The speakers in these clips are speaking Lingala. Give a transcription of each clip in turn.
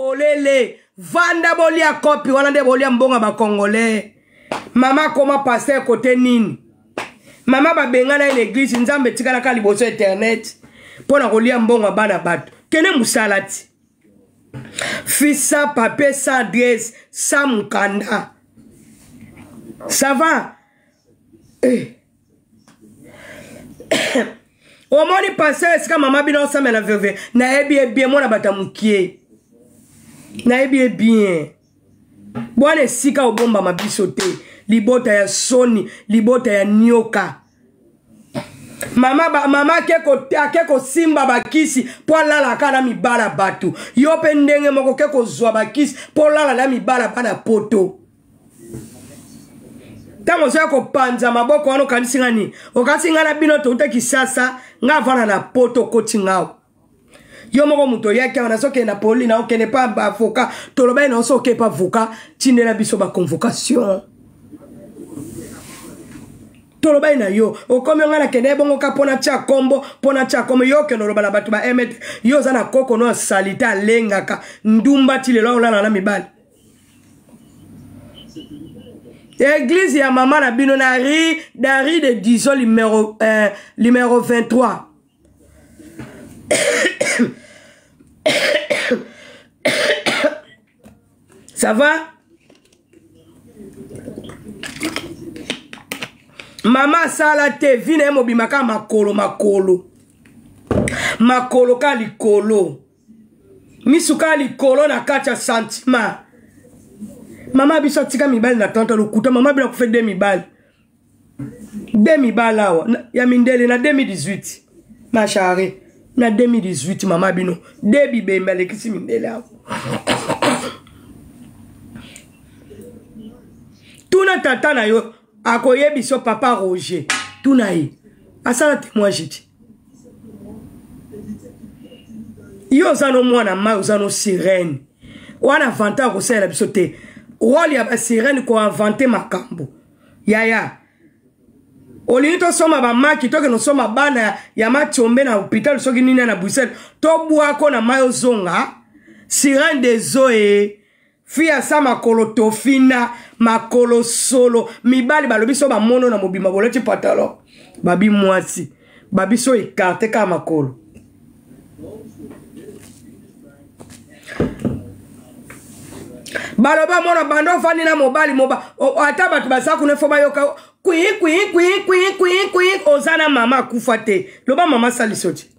Olele vanda bolia kopi wana nde bolia mbongo ya bacongolais. Mama akoma pasteur kote nini? Mama babengana ye na eglise, Nzambe etikalaka liboso internet mpo na kolia mbongo ya bana bato. Kende mosala ti. Fils sans papier, sans adresse, sans mokanda. Ça va? Eh. Omoni pasteur esika mama bino osambela veve, nayebi ye bien, mwana bato ya mokie, nayebi ye bien. Bwana esika obombama biso te, libota ya soni, libota ya nioka. Mama, ba, mama ake kosimba bakisi mpo alalaka na mibala bato. Yo mpe ndenge moko ke kozwa bakisi mpo olala na mibala bana poto. Ntango ozoya kopanza maboko wana, okanisi nga nini? Okanisi nga na bino touta Kisasa, nga avanda na poto, okoti ngao yo moko moto oyaki awa, nazokende na poli na okende pa baavoka, toloba ye na oso oke pa avoka, tindela biso baconvocation. Toloba ye na yo okomi nga nakende ebongo ka mpo natya kombo, mpo natya kombo. Yo okende oloba na bato ba emet, yo oza na koko no asalite, alengaka ndumba ti lelo aolala na mibali. Église ya mama na bino na rue, na rue de Dison numéro, numéro 23. Ça va? Mama asala te, vi na ye mobima kaka makolo, makolo, makolo ka likolo, misu kaka likolo na kati ya sentiment. Mama biso atika mibali na tante lokuta. Mama bino akufe de mibali, de mibali awa ya mindele na 2018, ma chare na 2018. Mama bino de bibembe alekisi mindele awa. Tuna tata na yo, akoyebi so papa Roger, tuna ye asala témoignage ti. Yo oza no mwana mai, oza no sirene wana, avante akosalela biso te role ya basirene koavante makambo. Yaya, olingi tosomba bamaki, tokende osomba bana ya matiombe na hôpital, soki nini na Bruxelles, tobwako na mai, ozonga sirene des eaux. E fi asa makolo tofina makolo solo, mibali balobi so bamono na mobimba boloti pantalon, babi mwasi babi so ekarte kaka makolo. Baloba mona banda ofandi na mobali moba, ata bato baza kuna fo bayoka kwi kwi kwi kwi kwi kwi. Oza na mama akufa te, loba mama saliso ti.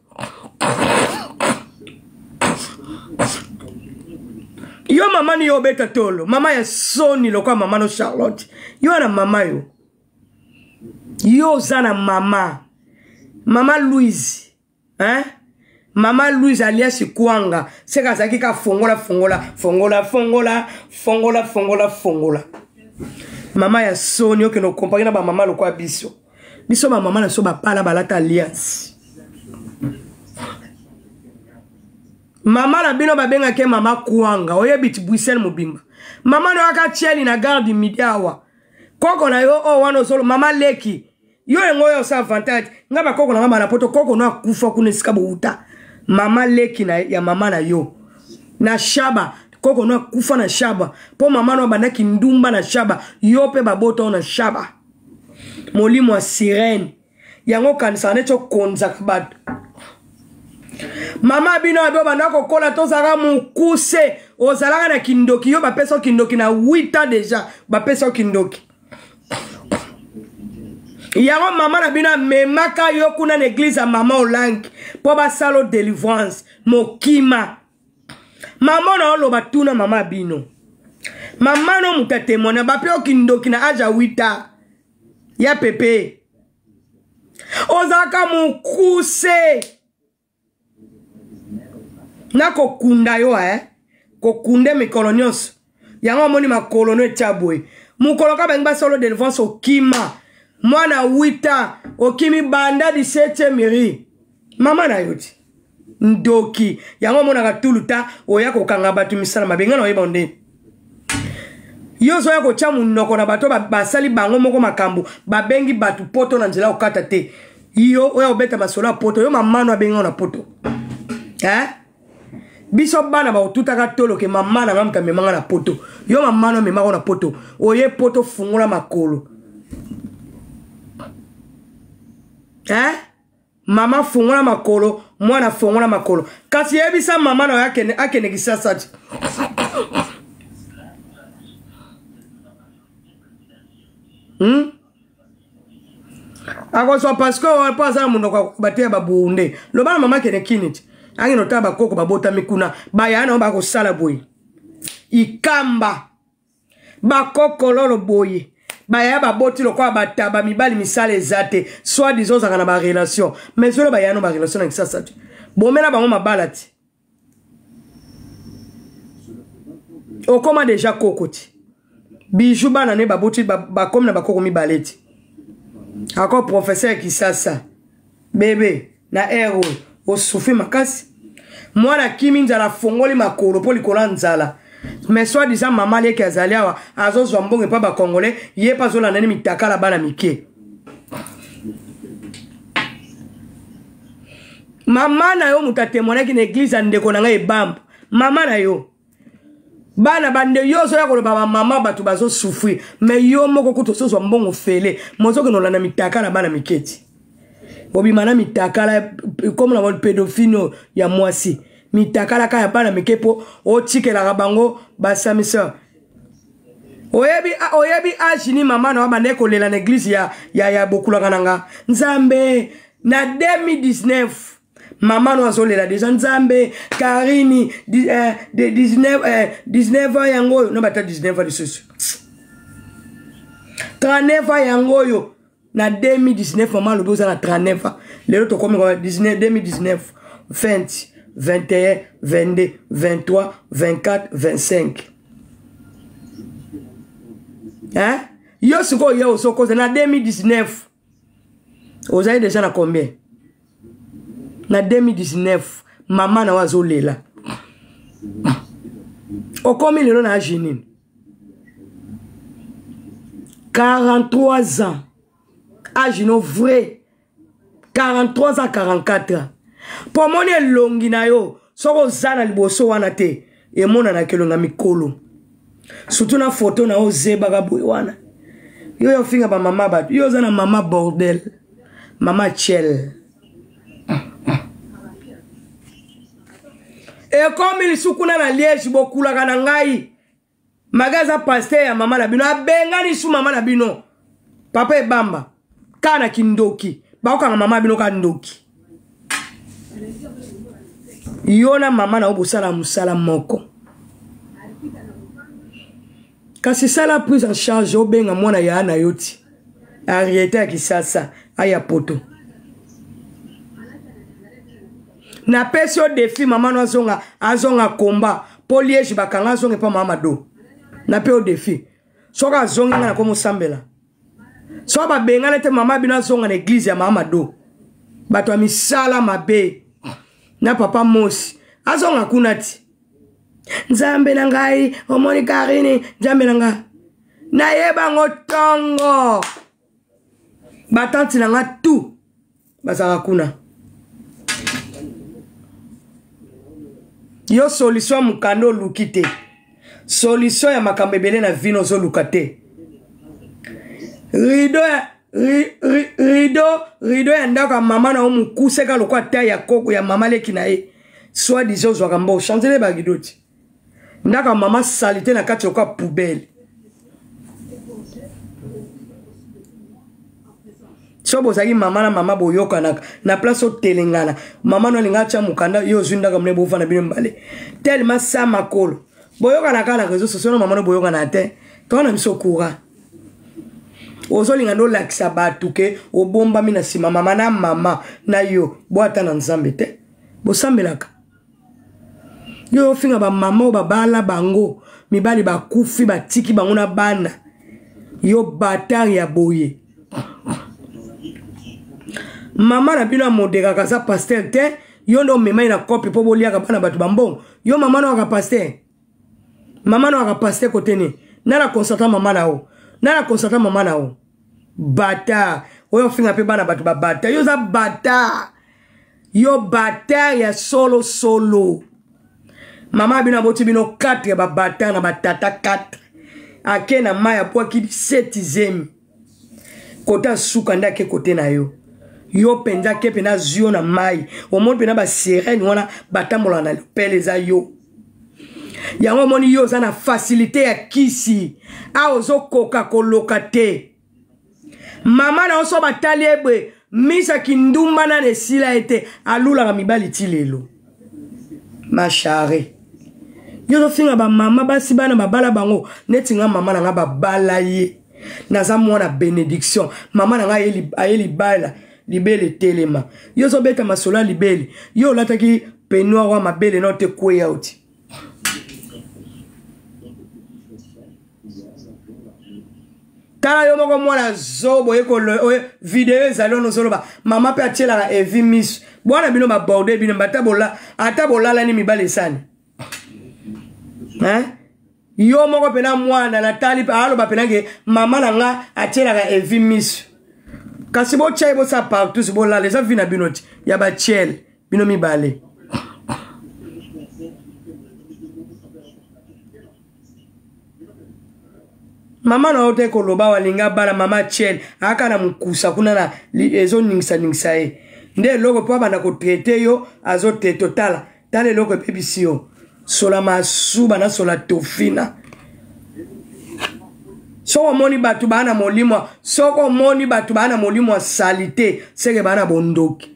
Yo mama ni yo obeta tolo, mama ya soni lokola mama no Charlotte. Yo na mama yo, yo oza na mama, mama Louise, hein? Mama Louise alias Kwanga seka azalaki ka fongola fongola fongola fongola fongola fongola fongola. Mama ya soni, okende okompare na bamama lokola biso. Biso bamama na biso bapala balata alliance. Mama na bino babengaki mama Kwanga, oyebi ti Bruxelles mobimba. Mama na yo aka tieli na gare du midi awa. Koko na yo oyo wana ozolo mama leki yo yango oyo osa avantage nga bakoko na nga bana poto. Koko no akufa kuna esika bowuta, mama leki na, ya mama na yo na Shaba. Koko no akufa na Shaba mpo mama no abandaki ndumba na Shaba. Yo mpe babota oyo na Shaba, molimo ya sirene yango okanisaka neti okonzaka bato. Mama bino abe obanda kokola, tozalaka mokuse, ozalaka na kindoki. Yo bapesa yo kindoki na 8 ans déjà, bapesa yo kindoki yango. Mama na bino amemaka yo kuna na eglize ya mama Olangi mpo basala yo délivrance. Mokima mama na oloba, tuna mama bino, mama no moto atémoigne, bape yo kindoki na age ya 8 ans ya pepe, ozalaka mokuse. Nakokunda yo, eh? Kokunde mikolo nyonso yango omoni makolo no etya boye. Mokolo ka bangi basolo délivrance, okima mwana 8 ans, okimi banda 17e miri mama na yo ti ndoki yango omonaka tulu ta oya kokanga bato misala mabe. Ngai na oyeba nde yo ozoya kotya monoko na bato basali bango moko makambo, babengi bato poto na nzela okata te. Yo oya kobeta masolo ya poto, yo mamano abengi na poto, eh? Biso bana bakotutaka tolo ke mama na nga moto amemanga na poto. Yo mama na amemaka na poto. Oye poto fungola makolo. Hein? Mama fungola makolo, mwana fungola makolo. Kasi yebisa mama na yo akende akende Kisasa ti. Akozwa passeport mpo aza na monoko ya bateya ba Burundais. Loba na mama akende kini ti. Akende otala bakoko babotami kuna. Baya na yo bakosala boye. Ikamba. Bakokololo boye. Bayaya baboti lokola bataba mibali misala eza te. Soit disant ozalaka na ba relation. Mais zolo bayaya no ba relation na Kisasa te. Bomela bango mabala ti. Okoma deja koko ti. Bijou bana ne baboti bakomi na bakoko mibale ti. Ako professeur Kisasa. Bebe na air oyo osouffrir makasi. Mwana kimi nzala fongoli makolo po likolo ya nzala. Mais soit disant mama leki azali awa azozwa mbongo epa ba congolais ye pa azolanda ni mitakala bana mike. Mama na yo moto atemoinaki na eglise ya ndeko na ngai ebamba. Mama na yo bana bande yo ozoya koloba ba mama bato bazo souffrir mais yo moko kutu ozozwa mbongo fele mozokende olanda mitakala bana miketi obima na mitakala comme na pédophile ya mwasi mitakala kaka ya bana mike mpo otikelaka bango basamisa. Oyebi, oyebi age ni mama na bande kolela na eglise ya, ya, ya bokulaka na nga nzambe na 2019 mama no azolela deja nzambe Karini de 19, 19 ans yango oyo no bata 19 ans lisusu 39 ans yango oyo na 2019 mama alobi oza na 39 ans lelo tokomi 19, 2019 20 21 22 23 24 25 hein? Yo sikoyo yo ozokoza na 2019 ozali deja na combien? Na 2019 mama na yo azolela okomi lelo na age nini? 43 ans age no vrai 43 ans 44 ans po omoni elongi na yo soki oza na liboso wana te emonanaka elongi ya mikolo surtout na photo na yo ozebaka boye wana yo yo ofinga ba mama bato yo oza na mama bordel mama chel ekomi lisusu kuna na Liège bokulaka na ngai maga aza pasteur ya mama na bino abengani su mama na bino papa ebamba kaka na kindoki bakokanga mama na bino ka ndoki yo na mama na yo bosala mosala moko kasi sala prise en charge obenga mwana ya na yo ti Ariete ya Kisasa aya poto napesi yo defi mama no azonga azonga komba po Liège bakanga azonga epa mama Mado nape yo defi soki azongi nga nakomosambela soki babengana te mama bino azonga na eglise ya mama Mado bato ya misala mabe na papa Mosi azonga kuna ti nzambe na ngai omoni Karine nzambe na ngai nayebango tongo batanti na nga tout bazalaka kuna yo solution ya mokanda oluki te solution ya makambo ebele na vino ozoluka te rido ya rido rido ya ndako ya mama na yo mokuse kaka lokola tai ya koko ya mama leki na ye soit disant ozwaka mbongo changer ba rido ti ndako ya mama salite na kati lokola poubelle so bozalaki mama na mama boyokanaka na place otelengana mama no alinga atya mokanda yo ozwi ndako mone bovanda bino mibale telema sa makolo boyokanaka na réseau sociaux na mama no boyokana te to na biso courant ozolinga nde olakisa bato ke obombami na nsima mama na mama na yo bo ata na nzambe te bosambelaka yo ofinga bamama oyo babala bango mibali bakufi batiki bango na bana yo batard ya boye mama na bino amoderaka aza pasteur te yo nde omemai na kopi mpo boliaka bana bato bambongo yo mama na waka pasteur mama na waka pasteur kote nini nana consata mama na yo nana consata mama na yo bata oyo ofinga mpe bana bato babata yo oza bata yo bata ya solo solo. Mama bino aboti bino 4 ba bata na batata 4. Ake na mai abwaki 17 zemi. Kota suka nde ake kote na yo. Yo mpenza ake mpenza azwi yo na mai. Omoni mpenza ba sirène wana batambolaka na lopele eza yo. Yango omoni yo oza na facilité ya kisi. Awa ozokoka koloka te. Mama na yo so batali ye boye misa kindumba nana esila ye te alulaka mibali ti lelo mashare yo ozofinga bamama basi bana babala bango neti nga mama na nga babala ye naza mwana benediction mama na nga aye libala libele etelema yo ozobeta masolo ya libele yo olataki peignoir wa mabele nao te kweya oti Tala yo moko mwana zobo ye ko video ezali wana ozoloba mama mpe atielaka evi miso bwana bino baborde bino ata bola ata bolalani mibali esani hein? Yo moko mpena mwana natali mpe aloba mpena ke mama na nga atielaka evi miso kasi botya ye bosala partout bolala eza vi na bino ti ya batiele bino mibale. Mama na yo te koloba walinga bala mama Chiel aka na mukusa kuna na ezoningisa ningisa ye nde eloko mpo abanda kotraite yo azotraite tala tala eloko ebebisi yo sola masuba na sola tofina. Soki omoni bato baa na molimo, soki omoni bato baa na molimo ya salite, seke baa na bondoki.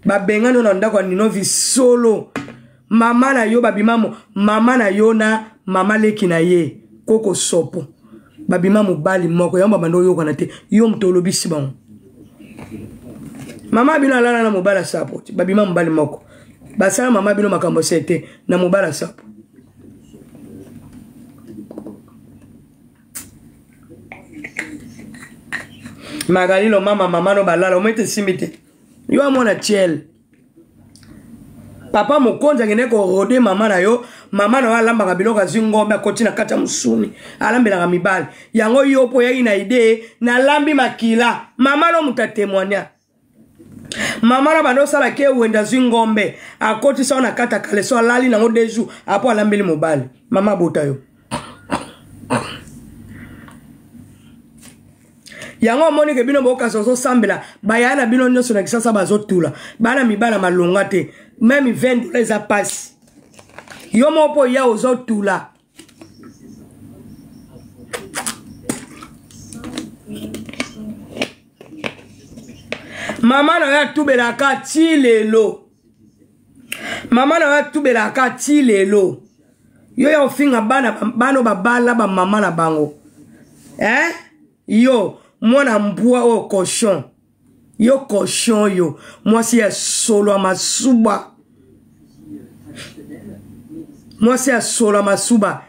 Babengani yo na ndako ya Ninovi solo. Mama na yo babima mama na yo na mama leki na ye koko sopo babima mobali moko yango babanda oyokana te yo moto olobisi bango. Mama bino alala na mobali ya sapo babima mobali moko basala mama bino makambo se te na mobali ya sapo. Magalilo mama mama no balala omete simbi te yo amona tiel papa mokonzi akende korode mama na yo mama na yo alambaka biloko azwi ngombe akoti na kati ya mosuni alambelaka mibali yango yo mpo oyaki na idee nalambi makila mama no moto atemoigna mama na bando osala ke wende azwi ngombe akotisa yo na kati ya kaleso alali nango deux jours apo alambeli mobali mama abota yo yango omoni ke bino bokasi ozosambela bayaya na bino nyonso na kisasa bazotula bana mibala malonga te meme 20 dola eza pasi yo moko mpo ya ozotula mama na yo atubelaka ti lelo mama na yo atubelaka ti lelo yo ya ofinga bana bana babala bamama na bango eh? Yo mwana mbwa oyo cochon yo cochon yo mwasi ya solo ya masuba mwasi ya solo ya masuba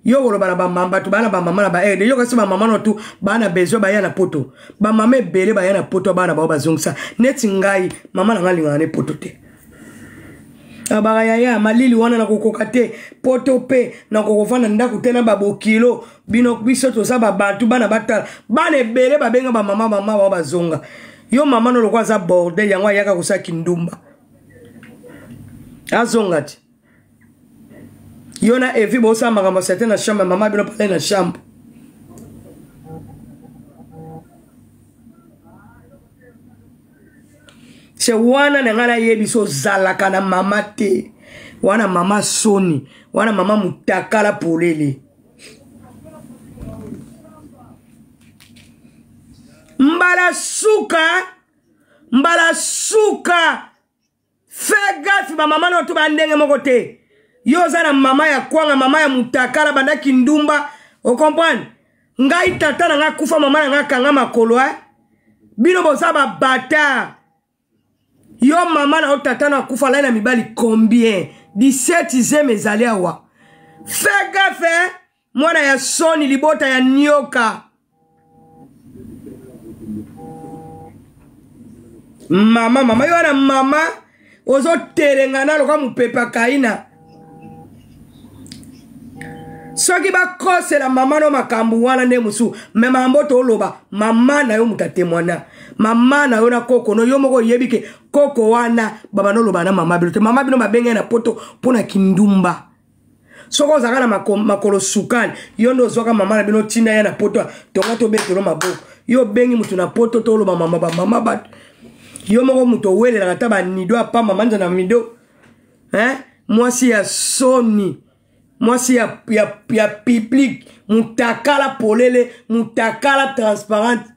yo koloba na bamama bato baa na bamama na baerde yo kasi bamama na tu baa na besoin baya na poto bamama ebele baya na poto bana bao bazongisa neti ngai mama na ngai alingaka ne poto te abaka yaya malili wana nakokoka te poto mpe nakokofanda ndako te na babokilo bino biso toza babantu bana batala bana ebele babenga bamama mama bao bazonga yo mama no lokola aza bordel yango ayaka kosala kindumba azonga te yo na evi bosala makambo sete na chambre mama bino palai na chambre se wana na ngai nayebi so ozalaka na mama te wana mama soni wana mama mutakala polele mbala suka mbala suka fe gafe bamama na to bandenge moko te yo oza na mama ya kwanga mama ya mutakala banda kindumba okomprendre ngai tata na ngai akufa mama na ngai akanga makolo eh? Bino boza ba bâtard yo mama na yo tata na akufa alai na mibali combien 17 zeme ezali awa fe gafe mwana ya soni libota ya nioka mama mama yo wana mama ozotelengana lokola mopepe kaina soki bakosela mama no makambo wana nde mosusu me makambo toloba mama na yo moto atemoigna mama na yo na koko no yo moko oyebi ke koko wana babanda oloba na mama bino te mama bino babengani na poto mpo na kindumba. Soki ozalaka na makolo sukali, yo nde ozwaka mama na bino tinda ya na poto, tonga tobetelo maboko. Yo obengi moto na poto, toloba mama bamama bato. Yo moko moto owelelaka ata banido apamba manza na mido. Hein? Mwasi ya soni, mwasi ya public, mutakala polele, mutakala transparente.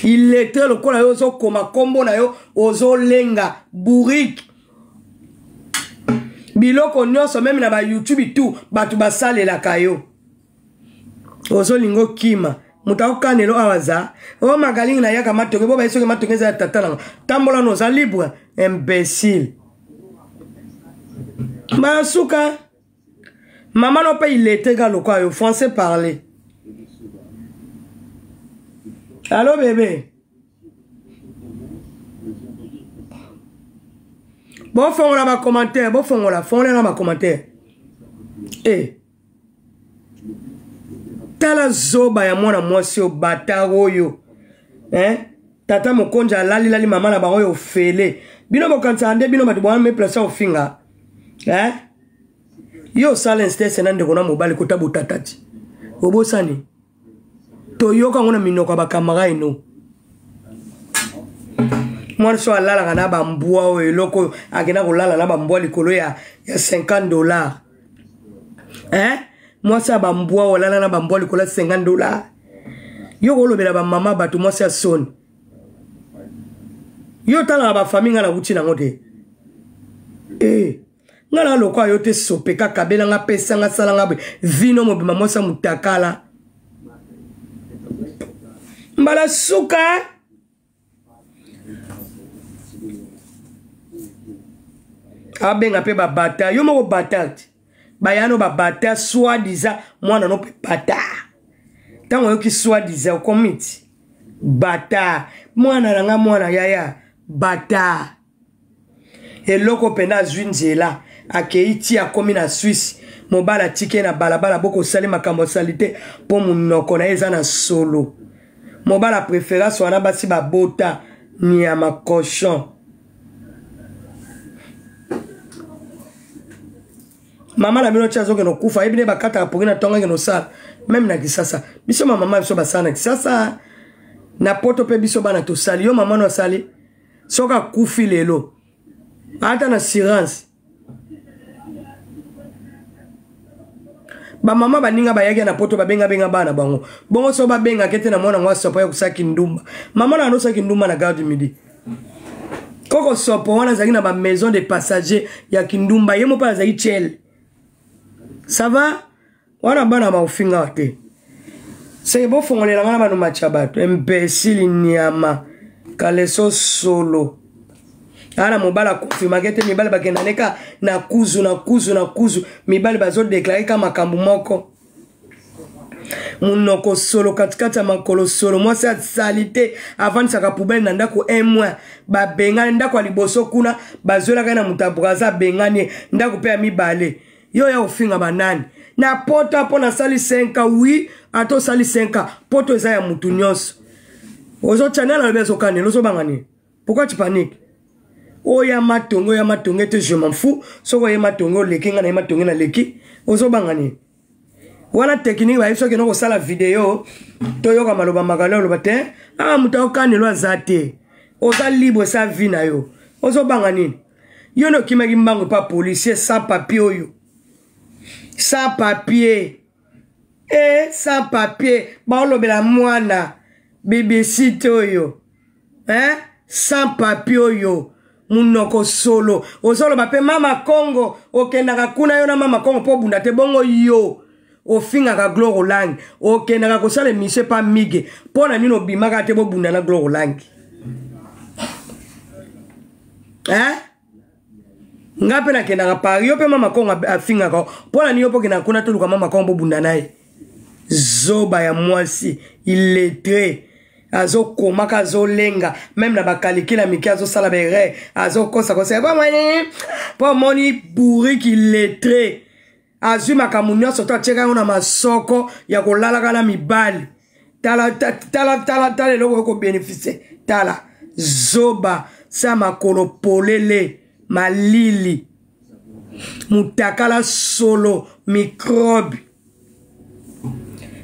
Illettré lokola yo ozokoma kombo na yo, ozolenga bourrique. Biloko nyonso meme na ba YouTube tout bato basalelaka yo. Ozolinga okima. Moto akokanelo awa za. O magalingi na yaka matonge, bo bayi soki matonge eza ya tata nanga. Tambola no oza libre, imbécile. Masuka. Mama no pe illettré ka lokola yo, français parler. Allo bébé. Bofongola ba commentaire, bofongola, fongola na ba commentaire. Eh. Tala zoba ya mwana mwasi oyo batard oyo. Hein? Tata mokonzi alali lali mama na bango yo ofele. Bino bokanisaka nde bino bato bwana me place ofinga. Hein? Yo osala instance na ndeko na mobali kota botata ti. Obosani. Toyoka ngo na minoko ya ba camarade no. Mwana so alalaka na bambwa oyo eloko oyo akenda kolala na bambwa likolo ya 50 $. Hein? Mwasi ya bambwa oyo alala na bambwa likolo ya 50 $. Yo kolobela ba mama bato mwasi ya soni. Yo talaka ba famille nga na wuti nango te. Eh. Nga na lokwa yo te sopeka kabela nga pesa nga sala nga boye. Vino mobima mwasi ya mutakala. Mbala suka. Abenga pe ba bata yo moko bata bayano ba bata soi-disant mwana no pe bata. Tango oyoki soi-disant okomiti bata mwana na nga mwana yaya bata. Eloko pena azwi nzela akei ti akomi na Suisse, mobali atiki ye na balabala boko sali makambo asali te mpo monoko na ye eza na solo. Mobali apréférence wana basi babota nyama cochon. Mama na bino ti azokende kokufa ayebi nde bakataka pongi na ntongo akende kosala meme na Kisasa. Biso bamama biso basala na Kisasa na poto mpe biso bana tosali. Yo mama no asali soki akufi lelo ata na assurance. Bamama baninga bayaki na poto babengabenga bana bango bongo so babengaka ete na mwana ngo asopo ya kosaki ndumba. Mama na anosaki ndumba na gare du midi. Koko sopo wana azalaki na ba maison de passager ya kindumba, ye moko azalaki tchel. Ça va? Wana bana baofinga te. Seke bofongolela nga na bano matcha bato. Imbécile nyama. Kaleso solo. Ana mobali akonfirmaka ete mibali bakenda neka na kuzu na kuzu na kuzu. Mibali bazodeklare ka makambo moko. Munoko solo katikati ya makolo solo. Mwasi asali te avandisaka poubelle na ndako un mois. Babengani ndako ya liboso kuna bazwelaka ye na moto ya Brazza abengani ye ndako mpe ya mibale. Yo ya ofinga banani na poto mpo nasali 5 ans, oui ata osali 5 ans poto eza ya mutu nyonso. Ozotya nani alobi azokanela ozobanga nini? Pourquoi tu paniques? Oya matonge, oya matonge te, je m'en fous. Soki oye matonge oleki nga na ye matonge naleki, ozobanga nini? Wana technique bayebi soki okende kosala video toyoka maloba makalo oloba te ah moto akokanelo aza te, oza libre sa vie na yo, ozobanga nini? Yo nde okimaki mbango pa policier sans papier oyo. Sans papier. Eh, sans papier. Baolobela mwana BBC te oyo. Hein? Sans papier oyo. Munoko solo. Ozoloba pe mama Congo, okendaka kuna yo na mama Congo po bunda te bongo yo. Ofingaka Gloire Olangi, okendaka kosala émission pa Migue. Pona nini obimaka te bobunda na Gloire Olangi? Hein? Nga pe nakendaka Paris, yo pe mama Congo afingaka. Pona nini yo po okendaka kuna toluka mama Congo bobunda na ye? Zoba ya mwasi, illettré. Azokomaka, azolenga même na bakalikila mike azosala ba erreur, azokosa kosa po moni po moni bourrique illettré. Azwi makambo nyonso to atieka yango na masoko ya kolalaka na mibali. Tala, tala, tala, tala eloko oyo kobénéficie. Tala zoba sa makolo polele malili mutakala solo Microbe.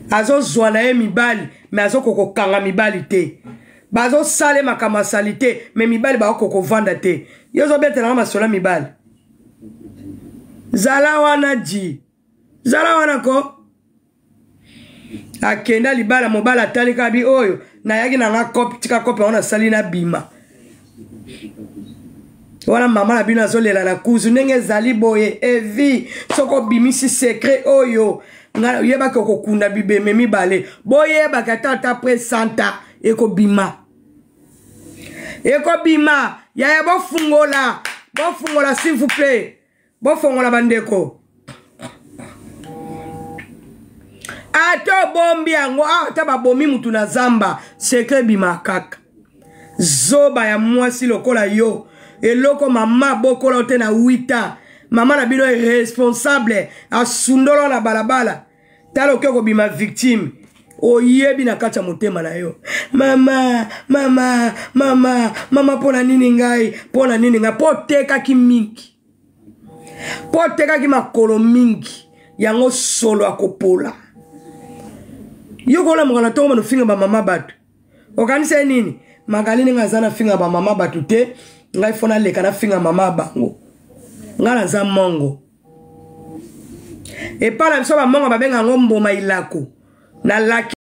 Azozwa na ye mibali me azokoka kokanga mibali te. Bazosala makambo ya salite me mibali bakokoka kovanda te. Yo ozobetelanga masolo ya mibali. Zala wana di. Zala wana ko. Akenda libala mobali atali kaka bi oyo nayaki na nga kope tika kope yango nasali nabima. Wana mama na bino azolela na kuzu ndenge ezali boye evi soki obimisi secret oyo nga oyebaki okokunda bibeme mibale boyebaki ata ata après santa ekobima ekobima yaya bofungola bofungola s'il vous plaît bofongola bandeko ata obombi yango ah, ata babomi mutu na zamba sekre ebima kaka zoba ya mwasi lokola yo eloko mama abokola yo te na 8 ans mama na bino irresponsable asundola na balabala tala oke kobima victime oyebi na kati ya motema na yo mama mama mama mama mpo na nini ngai mpo na nini ngai mpo otekaki mingi mpo otekaki makolo mingi yango solo akopola yo kolamuka na ntongo banofinga bamama bato okanisa ye nini magali ndenge aza nafinga bamama bato te ngai fo naleka nafinga mama ya bango ngai naza mongo epai na biso bamongo babenga yango mboma ilako nalaki.